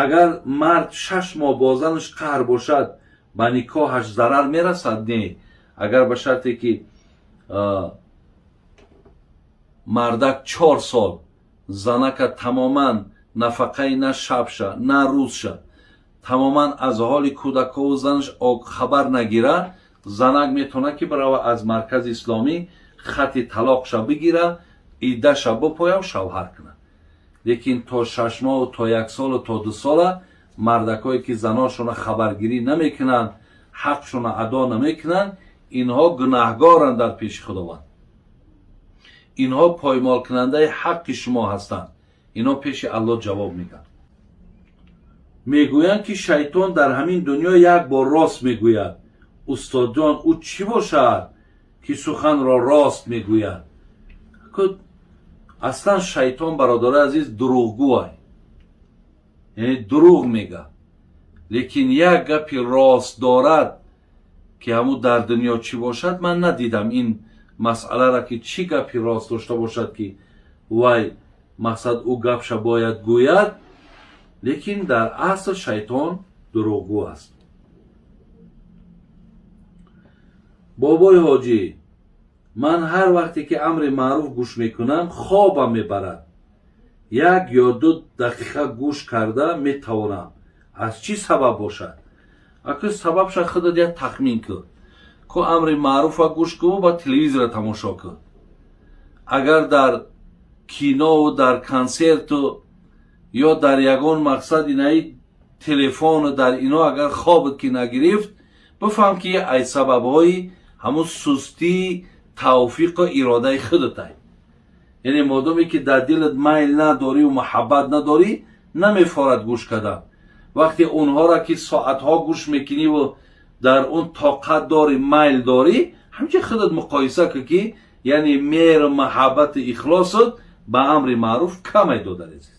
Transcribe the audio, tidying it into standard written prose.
Агар мард 6 моҳ бо занаш қаҳр бошад, ба никоҳаш зарар мерасад? Не, агар ба шарте ки мардак 4 сол занака тамоман нафақаи на шабша, на рӯзша, тамоман аз ҳоли кӯдакову занаш хабар нагира, занак метавонад, ки барава аз маркази исломӣ хати талоқша бигира, иддаша бипояв, шавҳар кунад. Лекин то 6 моҳу то як солу то 2 сола мардакое, ки заношона хабаргирӣ намекунанд, ҳақшона адо намекунанд, инҳо гунаҳгоранд дар пеши Худованд. Инҳо поймолкунандаи ҳаққи шумо ҳастанд, инҳо пеши Аллоҳ ҷавоб мегӯянд. Мегӯянд, ки шайтон дар ҳамин дунё як бор рост мегӯяд. Устодҷон, ӯ чӣ бошад, ки суханро рост мегӯяд? Аслан шайтон, бародарои азиз, дурӯғгӯай, яъне дурӯғ мега, лекин як гапи рост дорад, ки ҳамун дар дунё чӣ бошад, ман надидам ин масъалара, ки чӣ гапи рост дошта бошад, ки вай мақсад ӯ гапша бояд гӯяд. Лекин дар асл шайтон дурӯғгӯ аст. Бобои ҳоҷӣ, ман ҳар вақте ки амри маъруф гӯш мекунам, хобам мебарад. 1 ё 2 дақиқа гӯш карда метавонам. Аз чӣ сабаб бошад? Аку сабабша худат як тахмин кун. Ку амри маъруфа гӯш кун, ба телевизора тамошо кун. Агар дар кинову дар консерту ё дар ягон мақсад инаи телефону дар ино агар хобат ки нагирифт, бифаҳм, ки ай сабабҳои ҳамун сустии тавфиқу иродаи худатай. Яъне модоме ки дар дилат майл надорию муҳаббат надорӣ, намефорад гӯш кардан. Вақте онҳоро ки соатҳо гӯш мекуниву дар он тоқат дорӣ, майл дорӣ, ҳамчи худат муқоиса кун, ки яъне меҳру муҳаббату ихлосат ба амри маъруф камай додарезиз.